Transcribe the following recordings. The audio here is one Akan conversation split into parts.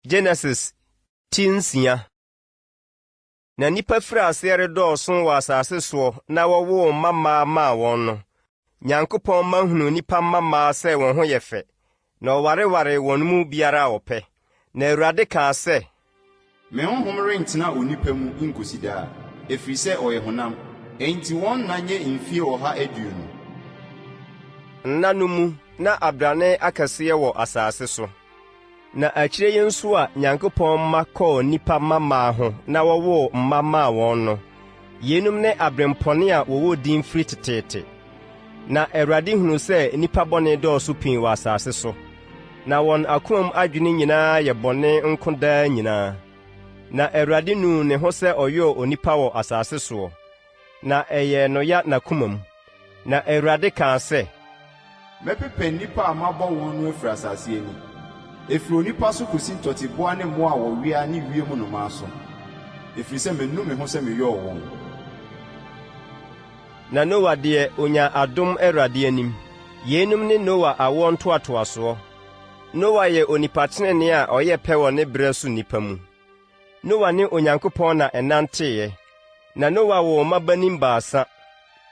Genesis ti nsia. Na nnipa firii aseɛ redɔɔso wɔ asase soɔ na wɔwoo mma mmaa maa wɔn no, Nyankopɔn mma hunuu nnipa mma mmaa sɛ wɔn ho yɛ fɛ, na wɔwarewaree wɔn mu biara a ɔpɛ. Na Awurade kaa sɛ. Me honhom rentena onipa mu nkɔsi daa, ɛfiri sɛ ɔyɛ honam, enti wɔn nna nyɛ mfie 120. Nna no mu na abrane akɛseɛ wɔ asase so. Na akyire yi nso a Nyankopɔn mma kɔɔ nnipa mmammaa ho na wɔwoo mma maa wɔn no, yeinom ne aberempɔne a wɔwɔ din firi teteete. Na Awurade hunuu sɛ nnipa bɔne dɔɔso pii wɔ asase so, na wɔn akomam adwene nyinaa yɛ bɔne nko daa nyinaa. Na Awurade nuu ne ho sɛ ɔyɔɔ onipa wɔ asase soɔ, na ɛyɛɛ no ya n'akomam. Na Awurade kaa sɛ. Mɛpepa nnipa a mabɔ wɔn no afiri asase ani, ɛfiri onipa so kɔsi ntɔteboa ne mmoa a wɔwea ne wiem nnomaa so, ɛfiri sɛ manu me ho sɛ meyɔɔ wɔn. Na Noa deɛ, ɔnyaa adom Awurade anim. Yeinom ne Noa awoɔ ntoatoasoɔ. Noa yɛ onipa tenenee a ɔyɛ pɛ wɔ ne berɛ so nnipa mu. Noa ne Onyankopɔn na ɛnanteeɛ. Na Noa woo mmabanin baasa,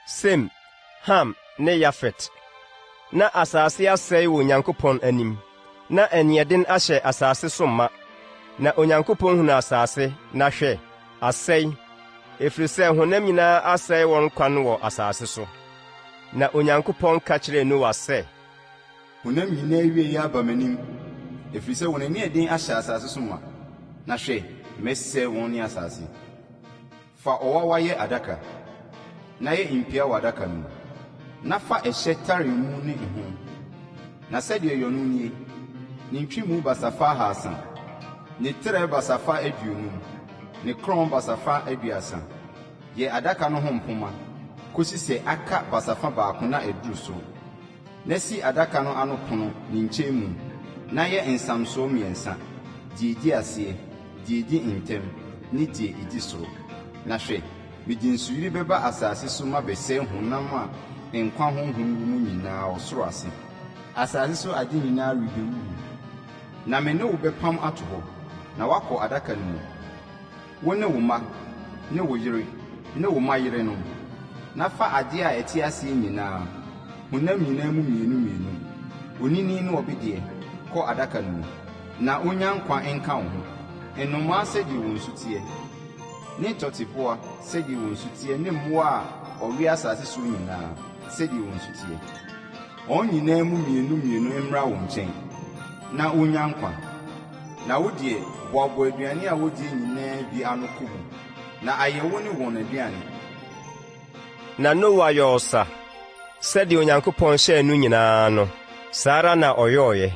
Sem, Ham ne Yafet. Na asase asɛe wɔ Onyankopɔn anim, na aniɛden ahyɛ asase so ma. Na Onyankopɔn hunuu asase, na hwɛ, asɛe, ɛfiri sɛ honam nyinaa asɛe wɔn kwan wɔ asase so. Na Onyankopɔn ka kyerɛɛ Noa sɛ. Honam nyinaa awieeɛ aba m'anim, ɛfiri sɛ wɔn aniɛden ahyɛ asase so ma, na hwɛ, mɛsɛe wɔn ne asase. Fa ɔwawa yɛ adaka, na yɛ mpia wɔ adaka no mu, na fa ɛhyɛ tare mu ne ɛho. Na sɛdeɛ yɔ no nie, ne ntwemu basafa 300, ne trɛ basafa 50, ne korɔn basafa 30. Yɛ adaka no ho mpomma kɔsi sɛ aka basafa baako na aduru soro. Na si adaka no ano pono ne nkyɛnmu, na yɛ nsamsoɔ mmiɛnsa, deɛ ɛdi aseɛ, deɛ ɛdi ntam, ne deɛ ɛdi soro. Na hwɛ, mede nsuyire bɛba asase so mabɛsɛe honam a nkwa honhom wɔ mu nyinaa ɔsoro ase. Asase so ade nyinaa rebɛwuwu. Na me ne wo bɛpam ato hɔ, na woakɔ adaka no mu. Wo ne wo mma, ne wo yere, ne wo mma yerenom, na fa adeɛ a ɛte aseɛ nyinaa, honam nyinaa mu mmienu mmienu, onini ne ɔbedeɛ, kɔ adaka no mu, na wɔnnya nkwa nka wo ho, nnomaa sɛdeɛ wɔn su teɛ, ne ntɔteboa sɛdeɛ wɔn su teɛ ne mmoa a wɔwea asase soɔ nyinaa sɛdeɛ wɔn su teɛ. Wɔn nyinaa mu mmienu mmienu mmra wo nkyɛn, na wɔnnya nkwa. Na wo deɛ, boaboa aduane a wodie nyinaa bi ano kɔ mu, na ayɛ wo ne wɔn aduane. Na Noa yɔɔ sa, sɛdeɛ Onyankopɔn hyɛɛ no nyinaa no, saa ara na ɔyɔeɛ.